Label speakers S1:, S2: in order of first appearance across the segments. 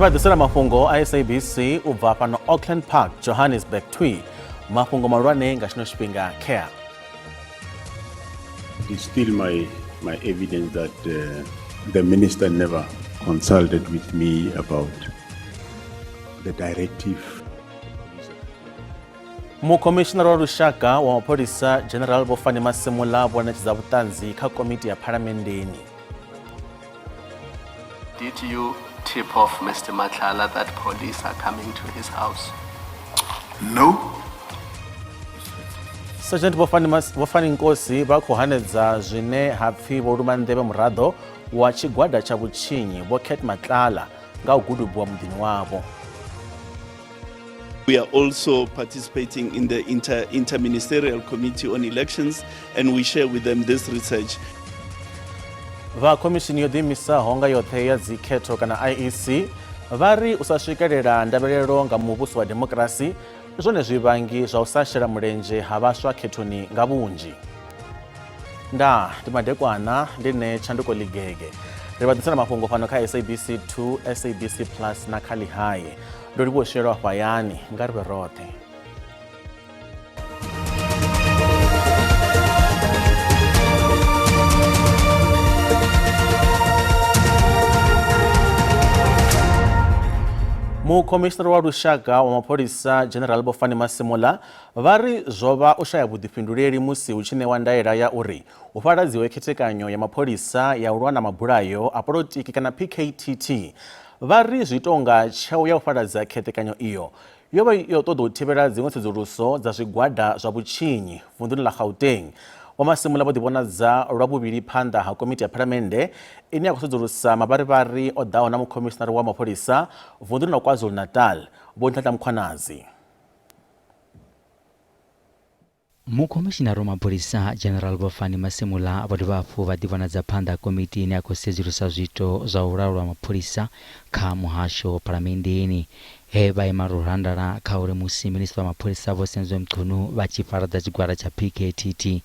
S1: Ri vha ḓisela mafhungo a SABC u bva fhano Auckland Park, Johannesburg twi. Mafhungo mahulwane nga tshino tshifhinga khea.
S2: It is still my evidence that the minister never consulted with me about the directive.
S1: Mukhomishinara wa lushaka wa mapholisa General Vho Fannie Masemola vho ṋetshedza vhuṱanzi kha komiti ya phalamenndeni.
S3: Did you tip off Mr. Matlala that police are coming to his house?
S4: No.
S1: Sergeant Vho Fannie Nkosi vha khou hanedza zwine ha pfi vho luma nḓevhe muraḓo wa tshigwada tsha vhutshinyi Vho Cat Matlala nga u gudubiwa muḓini wavho.
S5: We are also participating in the Interministerial Committee on Elections, and we share with them this research.
S1: Vha khomishini yo ḓiimisaho nga yoṱhe ya dzikhetho kana IEC vha ri u sa swikelela ndavhelelo nga muvhuso wa demokirasi ndi zwone zwivhangi zwa u sa shela mulenzhe ha vhaswa khethoni nga vhunzhi. Ndaa, ndi madekwana, ndi nṋe Tshanduko Ligege. Ri vha ḓisela mafhungo fhano kha SABC 2, SABC Plus na kha Lihae. Ndo livhuwa u swelwa fhayani, nga ri vhe roṱhe. Mukhomishinara wa lushaka wa mapholisa General Vho Fannie Masemola vha ri zwo vha u shaya vhuḓifhinduleli musi hu tshi ṋewa ndaela ya uri hu fhaladziwe khethekanyo ya mapholisa ya u lwa na mabulayo a polotiki kana PKTT. Vha ri zwi tou nga tsheo ya u fhaladza khethekanyo iyo yo vha yo ṱoḓa u thivhela dziṅwe tsedzuluso dza zwigwada zwa vhutshinyi vunḓuni ḽa Gauteng. Vho Masemola vho ḓivhonadza lwa vhuvhili phanḓa ha komiti ya phalamennde ine ya khou sedzulusa mavharivhari o ḓaho na mukhomishinari wa mapholisa vunḓuni ḽa KwaZulu-Natal, Vho Nhlanhla Mkhwanazi.
S6: Mukhomishinari wa mapholisa General Vho Fannie Masemola vho dovha hafhu vha ḓivhonadza phanḓa ha komiti ine ya khou sedzulusa zwiito zwa u laulwa mapholisa kha muhasho phalamenndeni, he vha ima lurandala kha uri musi minisiṱa wa mapholisa Vho Senzo Mchunu vha tshi fhaladza tshigwada tsha PKTT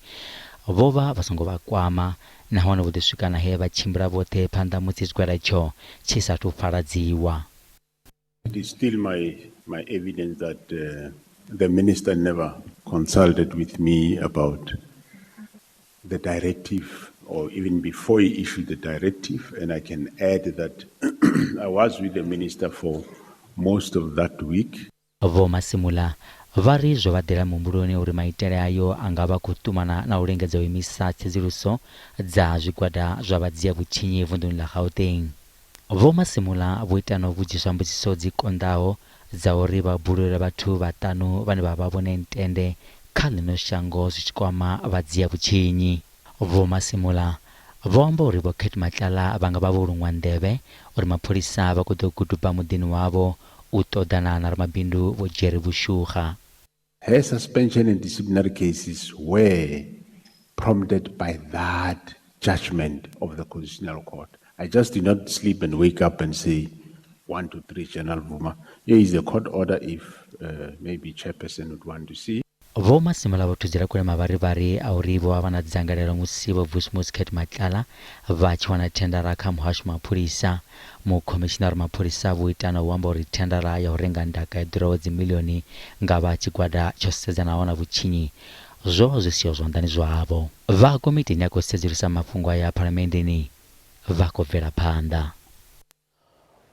S6: vho vha vha songo vha kwama nahone vho ḓi swika na he vha tshimbila vhoṱhe phanḓa musi tshigwada itsho tshi sa athu fhaladziwa.
S2: It is still my evidence that the minister never consulted with me about the directive or even before he issued the directive, and I can add that I was with the minister for most of that week.
S6: Vho Masemola vha ri zwo vha ḓela muhumbuloni uri maitele ayo a nga vha khou ṱumana na u lingedza u imisa tsedzuluso dza zwigwada zwa vhadzia vhutshinyi vunḓuni ḽa Gauteng. Vho Masemola vho ita na u vhudziswa mbudziso dzi konḓaho dza uri vha bulule vhathu vhaṱanu vhane vha vha vhone ntende kha ḽino shango zwi tshi kwama vhadzia vhutshinyi. Vho Masemola vho amba uri Vho Cat Matlala vha nga vha vho luṅwa nḓevhe uri mapholisa vha khou ḓo guduba muḓini wavho u ṱoḓana na ramabindu Vho Jerry Boshoga.
S2: Her suspension and disciplinary cases were prompted by that judgment of the Constitutional Court. I just did not sleep and wake up and say, 1, 2, 3, General Bvuma. Here is the court order if maybe chairperson would want to see.
S6: Vho Masemola vho thudzela kule mavharivhari a uri vho vha vha na dzangalelo musi Vho Vusimuzi Cat Matlala vha tshi wana thendara kha muhasho wa mapholisa. Mukhomishinari wa mapholisa vho ita na u amba uri thendara ya u renga ndaka i ḓuraho dzimiḽioni nga vha tshigwada tsho sedzanaho na vhutshinyi zwo vha zwi siho zwanḓani zwavho. Vha komiti ine ya khou sedzulusa mafhungo aya phalamenndeni vha khou bvela phanḓa.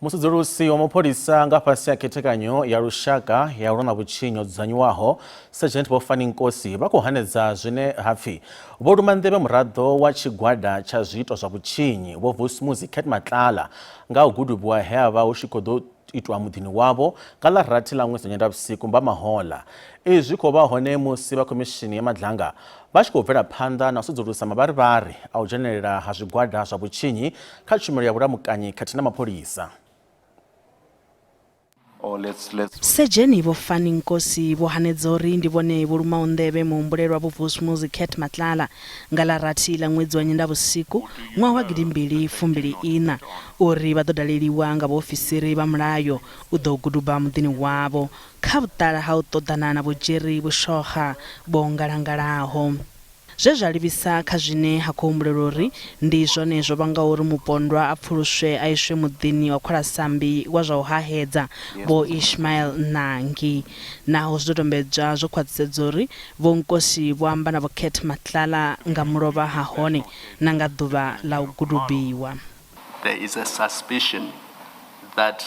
S1: Musudzulusi wa mapholisa nga fhasi ha khethekanyo ya lushaka ya u lwa na vhutshinyi ho dzudzanyiwaho, Sergeant Vho Fannie Nkosi vha khou hanedza zwine ha pfi vho luma nḓevhe muraḓo wa tshigwada tsha zwiito zwa vhutshinyi Vho Vusimuzi Cat Matlala nga u gudubiwa he ha vha hu tshi khou ḓo itwa muḓini wavho nga ḽa rathi ḽa ṅwedzi wa Nyendavhusiku Mbamahola. Izwi zwi khou vha hone musi vha khomishini ya Madlanga vha tshi khou bvela phanḓa na u sedzulusa mavharivhari a u dzhenelela ha zwigwada zwa vhutshinyi kha tshumelo ya vhulamukanyi khathihi na mapholisa.
S7: Sedzheni Vho Fannie Nkosi vho hanedza uri ndi vhone vho lumaho nḓevhe muhumbulelwa Vho Vusimuzi Cat Matlala nga ḽa rathi ḽa ṅwedzi wa Nyendavhusiku ṅwaha wa gidimbili fumbili iṋa uri vha ḓo daleliwa nga vhaofisiri vha mulayo u ḓo guduba muḓini wavho kha vhuṱala ha u ṱoḓana na Vho Jerry Boshoga vho ngalangalaho. Zwe zwa livhisa kha zwine ha khou humbulelwa uri ndi zwone zwo vhangaho uri mupondwa a pfuluswe a iswe muḓini wa khwalasambi wa zwa u hahedza, Vho Ishmael Nangi. Naho zwidodombedzwa zwo khwaṱhisedza uri Vho Nkosi vho amba na Vho Cat Matlala nga mulovha ha hone na nga ḓuvha ḽa u gudubiwa.
S3: There is a suspicion that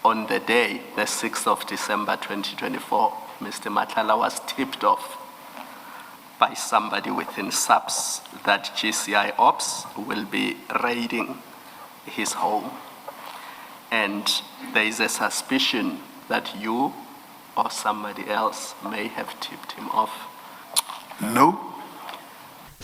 S3: on the day, the 6th of December 2024, Mr. Matlala was tipped off by somebody within SAPS that GCI Ops will be raiding his home. And there is a suspicion that you or somebody else may have tipped him off.
S4: No.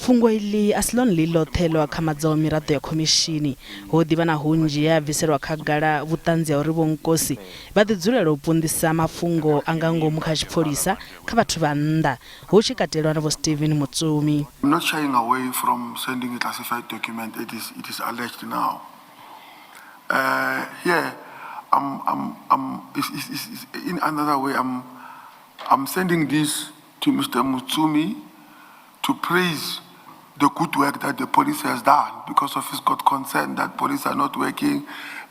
S7: Fhungo iḽi a si ḽone ḽi ḽoṱhe ḽo akhamadzaho miraḓo ya khomishini. Ho ḓi vha na hunzhi he ha bviselwa khagala vhuṱanzi ha uri Vho Nkosi vha ḓi dzulela u punḓisa mafhungo a nga ngomu kha tshipholisa kha vhathu vha nnḓa, hu tshi katelwa na Vho Steven Mutsumi.
S4: I'm not shying away from sending a classified document, it is, it is alleged now. Here, I'm, I'm, I'm, it's, it's, it's, in another way, I'm, I'm sending this to Mr. Mutsumi to praise the good work that the police has done, because of his got concern that police are not working,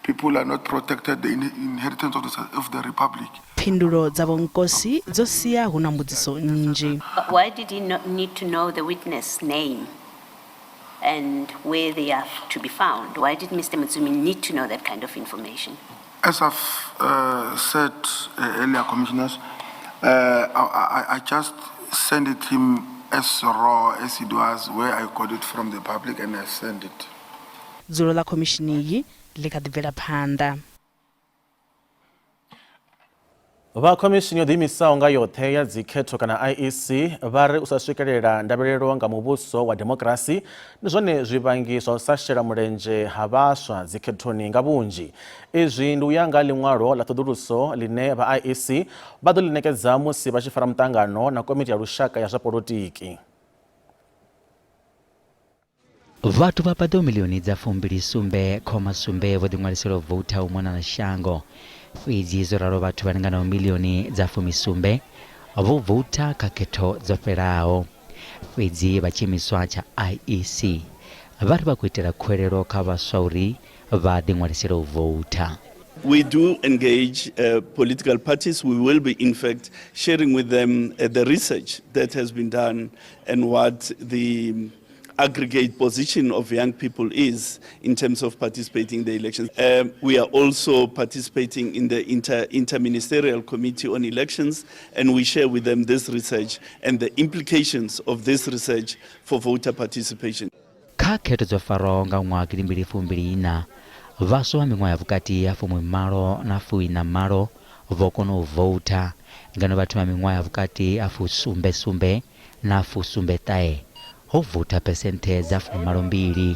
S4: people are not protected, the inheritance of the republic.
S7: Phindulo dza Vho Nkosi dzo sia hu na mbudziso nnzhi.
S8: But why did he not need to know the witness name and where they are to be found? Why did Mr. Motsumi need to know that kind of information?
S4: As I've said earlier, Commissioners, I just sent it him as raw as it was, where I got it from the public, and I sent it.
S7: Dzulo ḽa khomishini iyi ḽi kha ḓi bvela phanḓa.
S1: Vha khomishini yo ḓiimisaho nga yoṱhe ya dzikhetho kana IEC vha ri u sa swikelela ndavhelelo nga muvhuso wa demokirasi ndi zwone zwivhangi zwa u sa shela mulenzhe ha vhaswa dzikhethoni nga vhunzhi. Izwi ndi u ya nga ḽiṅwalo ḽa ṱhoḓuluso ḽine vha IEC vha ḓo ḽi ṋekedza musi vha tshi fara muṱangano na komiti ya lushaka ya zwa polotiki.
S6: Vhathu vha paḓaho milioni dza 27.7 vho ḓiṅwalisela u voutha u mona na shango. Fhedzi zwo ralo vhathu vha linganaho milioni dza 17 vho voutha kha khetho dzo fhelaho. Fhedzi vha tshiimiswa tsha IEC vha ri vha khou itela khuwelelo kha vhaswa uri vha ḓiṅwalisele u voutha.
S5: We do engage political parties. We will be, in fact, sharing with them the research that has been done and what the aggregate position of young people is in terms of participating in the elections. We are also participating in the Interministerial Committee on Elections, and we share with them this research and the implications of this research for voter participation.
S6: Kha khetho dzo farwaho nga ṅwaha 2024, vhaswa vha miṅwaha ya vhukati ha 18 na 48 vho kona u voutha, ngeno vhathu vha miṅwaha ya vhukati ha 77 na 79 ho voutha phesenthe dza 82.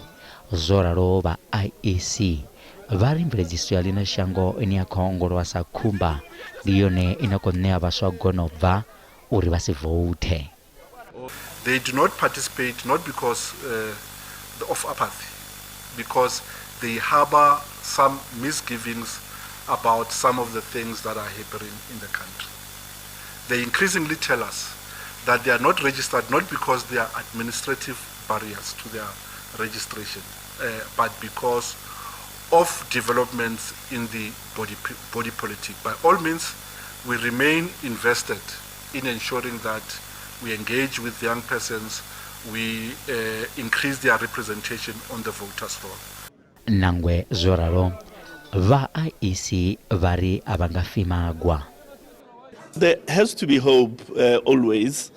S6: Zwo ralo vha IEC vha ri mveledziso ya ḽino shango ine ya khou ongolowa sa khumba ndi yone ine khou ṋea vhaswa gono bva uri vha si vouthe.
S9: They do not participate not because of apathy, because they harbor some misgivings about some of the things that are happening in the country. They increasingly tell us that they are not registered not because there are administrative barriers to their registration, but because of developments in the body politic. By all means, we remain invested in ensuring that we engage with young persons, we increase their representation on the voters' roll.
S6: Nangwe zwo ralo, vha IEC vha ri a vha nga fi magwa.
S5: There has to be hope always,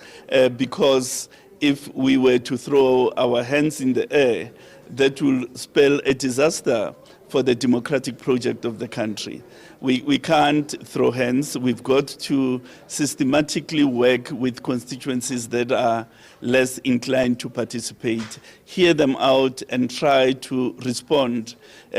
S5: because if we were to throw our hands in the air, that will spell a disaster for the democratic project of the country. We can't throw hands. We've got to systematically work with constituencies that are less inclined to participate, hear them out and try to respond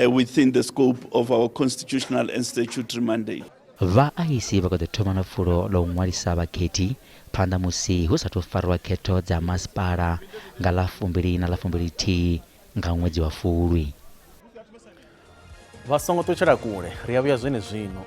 S5: within the scope of our constitutional and statutory mandate.
S6: Vha IEC vha khou ḓo thoma na fulo ḽa u ṅwalisa vhakhethi phanḓa musi hu sathu farwa khetho dza masipala nga ḽa 20 na ḽa 21 nga ṅwedzi wa Fulwi.
S1: Vha songo ṱutshela kule, ri a vhuya zwenezwino.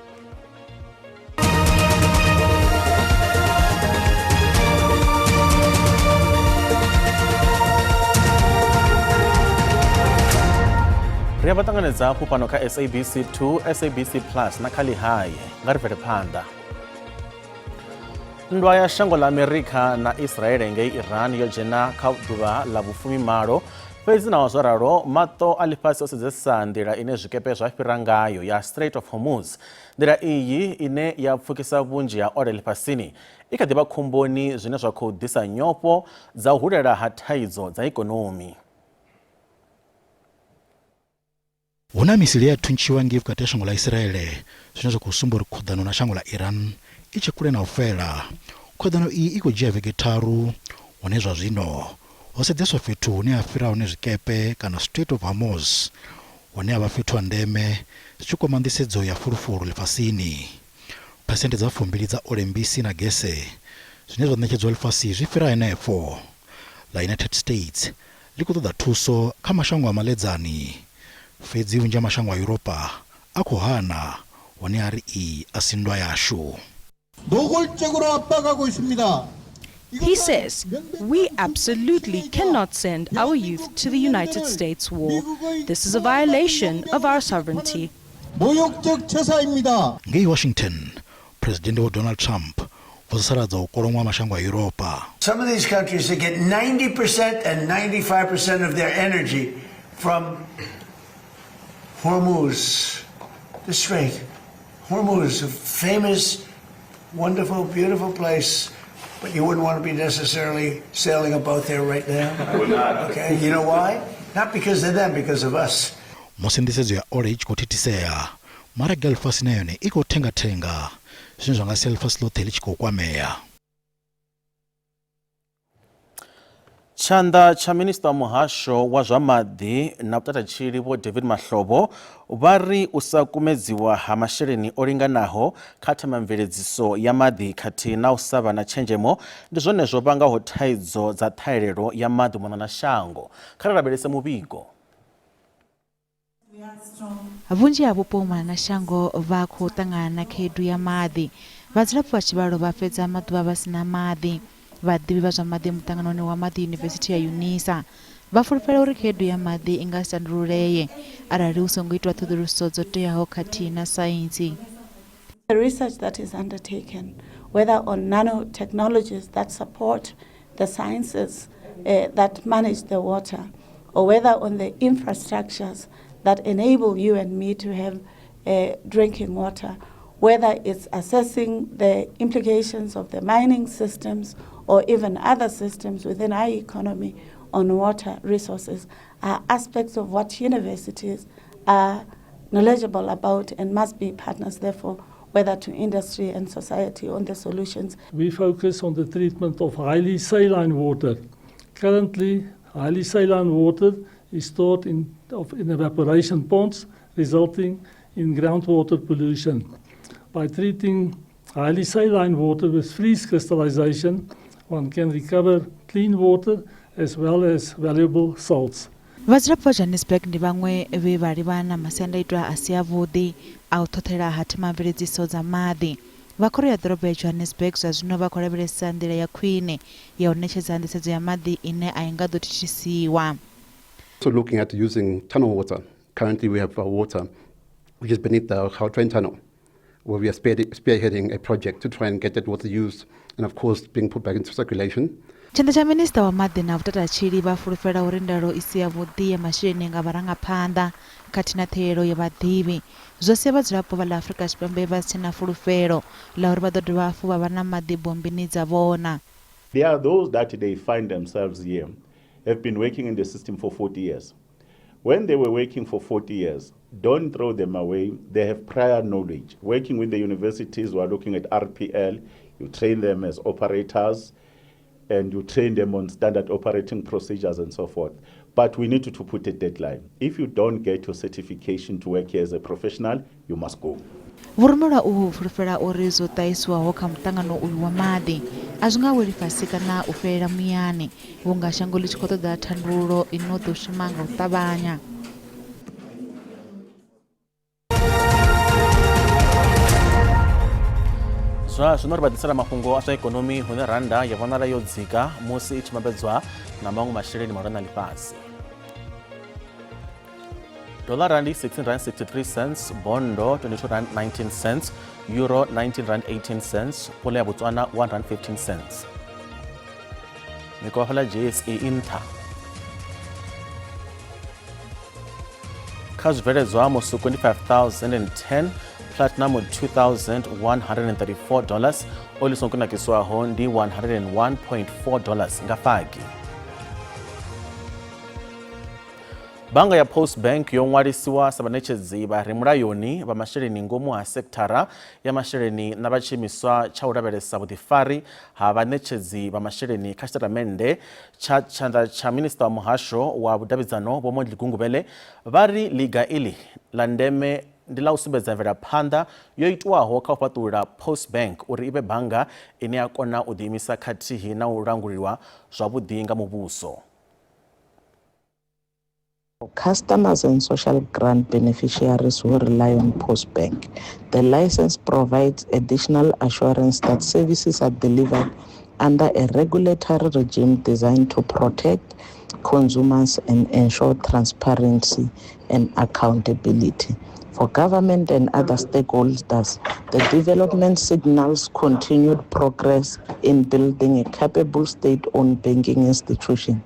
S1: Ri a vha ṱanganedza hafhu fhano kha SABC 2, SABC Plus na kha Ḽihae. Nga ri bvele phanḓa. Nndwa ya shango ḽa Amerika na Israele ngei Iran yo dzhena kha ḓuvha ḽa vhufumimalo. Fhedzi naho zwo ralo, maṱo a ḽifhasi o sedzesa nḓila ine zwikepe zwa fhira ngayo ya Strait of Hormuz. Nḓila iyi ine ya pfukisa vhunzhi ha ole ḽifhasini i kha ḓi vha khomboni zwine zwa khou ḓisa nyofho dza u hulela ha thaidzo dza ikonomi.
S10: Hu na misile ye ya thuntshiwa ngei vhukati ha shango ḽa Isiraele, zwine zwa khou sumba uri khuḓano na shango ḽa Iran i tshe kule na u fhela. Khuḓano iyi i khou dzhia vhege tharu, hune zwa zwino ho sedzeswa fhethu hune ha fhira hone zwikepe kana Strait of Hormuz, hune ha vha fhethu ha ndeme zwi tshi kwama nḓisedzo ya fulufulu ḽifhasini. Phesenthe dza fumbili dza ole mbisi na gese zwine zwa ṋetshedzwa ḽifhasi zwi fhira henefho. Ḽa United States ḽi khou ṱoḓa thuso kha mashango a maḽedzani, fhedzi vhunzhi ha mashango a Yuropa a khou hana, hone a ri iyi a si nndwa yashu.
S11: He says, We absolutely cannot send our youth to the United States war. This is a violation of our sovereignty.
S10: Ngei Washington, Phresidennde Vho Donald Trump vho sasaladza u koloṅwa ha mashango a Yuropa.
S12: Some of these countries that get 90% and 95% of their energy from Hormuz, the Strait. Hormuz, a famous, wonderful, beautiful place, but you wouldn't want to be necessarily sailing a boat there right now. I would not. Okay, you know why? Not because of them, because of us.
S10: Musi nḓisedzo ya ole i tshi khou thithisea, maraga ya ḽifhasi na yone i khou thengathenga, zwine zwa nga sia ḽifhasi ḽoṱhe ḽi tshi khou kwamea.
S1: Tshanḓa tsha minisiṱa wa muhasho wa zwa maḓi na vhutatatshili Vho David Mahlobo vha ri u sa kumedziwa ha masheleni o linganaho kha themamveledziso ya maḓi khathihi na u sa vha na tshenzhemo ndi zwone zwo vhangaho thaidzo dza ṱhahelelo ya maḓi u mona na shango. Kha ri lavhelese muvhigo.
S13: Vhunzhi ha vhupo u mona na shango vha khou ṱangana na khaedu ya maḓi. Vhadzulapo vha tshivhalo vha fhedza maḓuvha vha si na maḓi. Vhaḓivhi vha zwa maḓi muṱanganoni wa maḓi Yunivesithi ya Unisa vha fulufhela uri khaedu ya maḓi i nga si tandululee arali hu songo itwa ṱhoḓuluso dzo teaho khathihi na saintsi.
S14: The research that is undertaken, whether on nanotechnologies that support the sciences uh, that manage the water, or whether on the infrastructures that enable you and me to have uh, drinking water, whether it's assessing the implications of the mining systems or even other systems within our economy on water resources, are aspects of what universities are knowledgeable about and must be partners, therefore, whether to industry and society on the solutions.
S15: We focus on the treatment of highly saline water. Currently, highly saline water is stored in, of, in evaporation ponds, resulting in groundwater pollution. By treating highly saline water with freeze crystallization, one can recover clean water as well as valuable salts.
S13: Vhadzulapo vha Johannesburg ndi vhaṅwe vhe vha livhana na masiandaitwa a si avhuḓi a u ṱhoṱhela ha themamveledziso dza maḓi. Vha Khoro ya Ḓorobo ya Johannesburg zwa zwino vha khou lavhelesa nḓila ya khwine ya u ṋetshedza nḓisedzo ya maḓi ine a i nga ḓo thithisiwa.
S16: Also looking at using tunnel water. Currently we have water which is beneath the Gautrain tunnel, where we are spearheading a project to try and get that water used and of course being put back into circulation.
S13: Tshanḓa tsha Minisiṱa wa Maḓi na Vhutatatshili vha fulufhela uri ndalo i si yavhuḓi ya masheleni nga vharangaphanḓa khathihi na ṱhahelelo ya vhaḓivhi zwo sia vhadzulapo vha ḽa Afrika Tshipembe vha si tshe na fulufhelo ḽa uri vha ḓo dovha hafhu vha vha na maḓi bommbini dza vhona.
S17: There are those that they find themselves here have been working in the system for 40 years. When they were working for 40 years, don't throw them away. They have prior knowledge. Working with the universities who are looking at RPL, you train them as operators and you train them on standard operating procedures and so forth. But we need to, to put a deadline. If you don't get your certification to work here as a professional, you must go.
S13: Vhurumelwa uhu vhu fulufhela uri zwo ṱahisiwaho kha muṱangano uyu wa maḓi a zwi nga weli fhasi kana u fhelela muyani vhunga shango ḽi tshi khou ṱoḓa thandululo i no ḓo shuma nga u ṱavhanya.
S1: Zwa zwino ri vha ḓisela mafhungo a zwa ikonomi hune rannda ya vhonala yo dzika musi i tshi vhambedzwa na maṅwe masheleni mahulwane a ḽifhasi. Dollara ndi 16 rand 63 cents, bondo 22 rand 19 cents, euro 19 rand 18 cents, pula ya Botswana 1 rand 15 cents. Mikovha fhaḽa JSE i nṱha. Kha zwibveledzwa musuku ndi 5010, platinum 2134 dollars, oli songo kunakiswaho ndi 101.4 dollars nga fagi. Bannga ya Postbank yo ṅwalisiwa sa vhaṋetshedzi vha re mulayoni vha masheleni ngomu ha sekithara ya masheleni na vha tshiimiswa tsha u lavhelesa vhuḓifari ha vhaṋetshedzi vha masheleni kha tshitatamennde tsha tshanḓa tsha Minisiṱa wa Muhasho wa Vhudavhidzano Vho Mondli Gungubele vha ri ḽiga iḽi ḽa ndeme ndi ḽa u sumbedza mvelaphanḓa yo itwaho kha u fhaṱulula Postbank uri i vhe bannga ine ya kona u ḓiimisa khathihi na u languliwa zwavhuḓi nga muvhuso.
S18: Customers and social grant beneficiaries who rely on Postbank, the license provides additional assurance that services are delivered under a regulatory regime designed to protect consumers and ensure transparency and accountability. For government and other stakeholders, the development signals continued progress in building a capable state-owned banking institution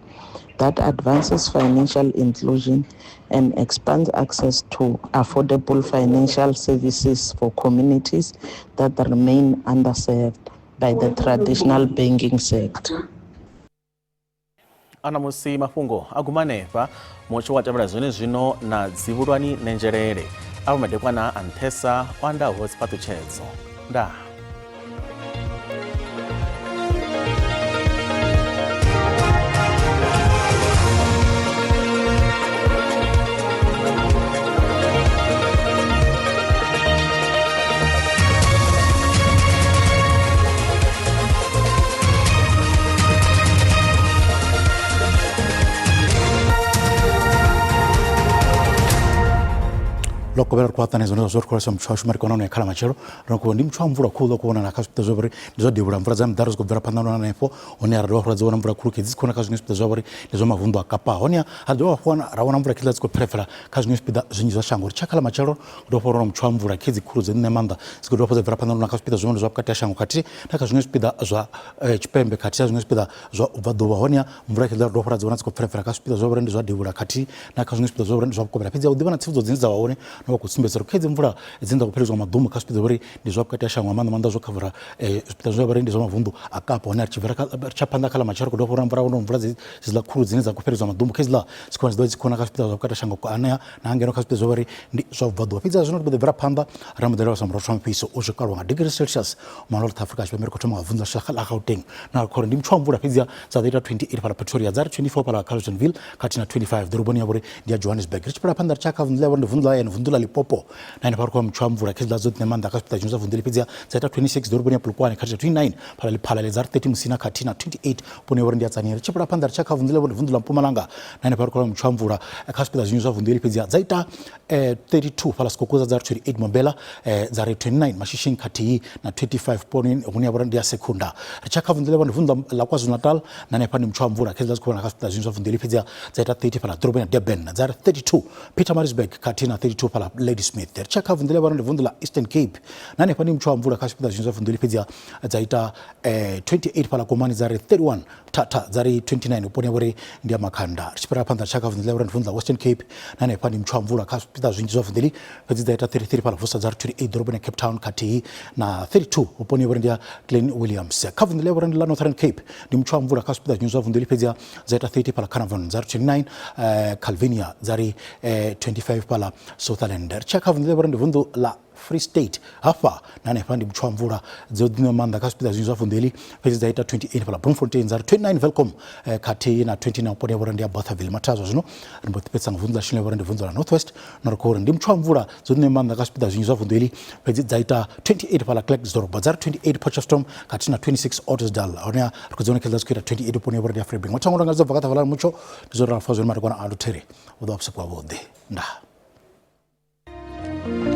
S18: that advances financial inclusion and expands access to affordable financial services for communities that remain underserved by the traditional banking sector.
S1: Ana musi mafhungo a guma hanefha, mutsho wa tevhela zwone zwino na dzivhulwani nenzhelele avho madekwana a nṱhesa o andaho dziphaṱhutshedzo. Ndaa.
S10: Ḽo kovhela ri khou ṱanganedza zwone zwa ri khou lasa muthu washu mari kona u khala matshelo ri khou ndi muthu wa mvula khulu khou vhonala kha zwipiḓa zwa uri ndi zwa devhula mvula dza miḓalo dzi khou bvela phanḓa na hanefho hone ra dovha hafhu ra dzi vhona mvula khulu khedzi dzi khou kha zwiṅwe zwipiḓa zwa uri ndi zwa mavunḓu a Kapa hone ha dovha hafhu ra vhona mvula khedzi dzi khou pherefela kha zwiṅwe zwipiḓa zwinzhi zwa shango ri tshi khala matshelo ri dovha hafhu ra vhona muthu wa mvula khedzi khulu dzi nṋe maanḓa dzi khou dovha hafhu dza bvela phanḓa na kha zwipiḓa zwiṅwe zwa vhukati ha shango khathihi na kha zwiṅwe zwipiḓa zwa tshipembe khathihi na zwiṅwe zwipiḓa zwa ubvaḓuvha honeha mvula khedzi ra dovha hafhu ra dzi vhona dzi khou pferefera kha zwipiḓa zwa vhori ndi zwa devhula khathihi na kha zwiṅwe zwipiḓa zwa vhori ndi zwa vhukovhela fhedzi a u ḓivha na tsivhudzo dzine dza vha hone no vha khou sumbedza uri khedzi mvula dzine dza khou fheledzwa nga maḓumbu kha zwipiḓa zwa uri ndi zwa vhukati ha shango nga maanḓa maanḓa zwo khavara zwipiḓa zwine zwa vha uri ndi zwa mavunḓu a Kapa hone ri tshi bvela ri tsha phanḓa kha ḽa matshelo ri khou dovha hafhu ra mvula wana mvula dziḽa khulu dzine dza khou fheledzwa maḓumbu khedziḽa dzi khou dzi ḓo dzi khou na kha zwipiḓa zwa vhukati ha shango anea na ngeno kha zwipiḓa zwa uri ndi zwa vhubvaḓuvha fhedzi zwino ri ḓo bvela phanḓa ra mbo ḓi lavhelesa murotho wa mufhiso u tshi kalwa nga degree Celsius mwana North Africa Tshipembe ri khou thoma nga vunḓu ḽa Gauteng na khori ndi muthu wa mvula fhedzi dza ḓo ita 28 fhala Pretoria dza ri 24 fhala Carltonville khathihi na 25 ḓoroboni ya vhori ndi ya Johannesburg ri tshi bvela phanḓa ri tshi ya kha vunḓu ḽa vhori ndi vunḓu ḽa vunḓu ḽa Limpopo na henefha ri khou muthu wa mvula khedziḽa dzo ḓine maanḓa kha zwipiḓa zwiṅwe zwa vunḓu fhedzi dza ita 26 ḓoroboni ya Polokwane khathihi na 29 fhala Lephalale dza ri 30 Musina khathihi na 28 vhune vhori ndi ya Tzaneen ri tshi bvela phanḓa ri tshi ya kha vunḓu ḽa vhori ndi vunḓu ḽa Mpumalanga na henefha ri khou muthu wa mvula kha zwipiḓa zwiṅwe zwa vunḓu heḽi fhedzi dza ita 32 fhala Skukuza dza ri 28 Mobela dza ri 29 Mashishing khathihi na 25 poni hune ya vhori ndi ya Secunda ri tshi ya kha vunḓu ḽa vhori ndi vunḓu ḽa KwaZulu-Natal na henefha ndi muthu wa mvula khezwiḽa dzi khou vhona kha zwipiḓa zwiṅwe zwa vunḓu heḽi fhedzi dza ita 30 fhala ḓoroboni ya Durban dza ri 32 Pietermaritzburg khathihi na 32 fhala Ladysmith ri tshi ya kha vunḓu ḽa vhori ndi vunḓu ḽa Eastern Cape na henefha ndi muthu wa mvula kha zwipiḓa zwiṅwe zwa vunḓu heḽi fhedzi dza ita 28 fhala Komani dza ri 31 Thatha dza ri 29 vhuponi ha vhori ndi ya Makhanda ri tshi fhira phanḓa ri tshi ya kha vunḓu ḽa vhori ndi vunḓu ḽa Western Cape na henefha ndi muthu wa mvula kha zwipiḓa zwinzhi zwa vunḓu heḽi fhedzi dza ita 33 fhala Vusa dza ri 28 ḓoroboni ya Cape Town khathihi na 32 vhuponi ha vhori ndi ya Glen Williams kha vunḓu ḽa vhori ndi ḽa Northern Cape ndi muthu wa mvula kha zwipiḓa zwinzhi zwa vunḓu heḽi fhedzi dza ita 30 fhala Carnarvon dza ri 29 Calvinia dza ri 25 fhala Sutherland ri tshi ya kha vunḓu ḽa vhori ndi vunḓu ḽa Free State hafha na hanefha ndi muthu wa mvula dzo ḓiṋea maanḓa kha zwipiḓa zwinzhi zwa vunḓu heḽi fhedzi dza ita 28 fhala Bloemfontein dza ri 29 Welkom khathihi na 29 vhuponi ha vhori ndi ya Bothaville matha zwa zwino ri mbo ḓi fhedzisa nga vunḓu ḽa shine vhori ndi vunḓu ḽa North West na ri khou uri ndi muthu wa mvula dzo ḓiṋea maanḓa kha zwipiḓa zwinzhi zwa vunḓu heḽi fhedzi dza ita 28 fhala Klerksdorp dza ri 28 Potchefstroom khathihi na 26 Ottosdal hone ri khou dzi vhona khedziḽa dzi khou ita 28 vhuponi ha vhori ndi ya Vryburg mathangwa nga dzo bva kha ṱhavala mutsho ndi zwo ra fa zwone madekwana a lutheri u ḓo vha vhusiku havhuḓi ndaa.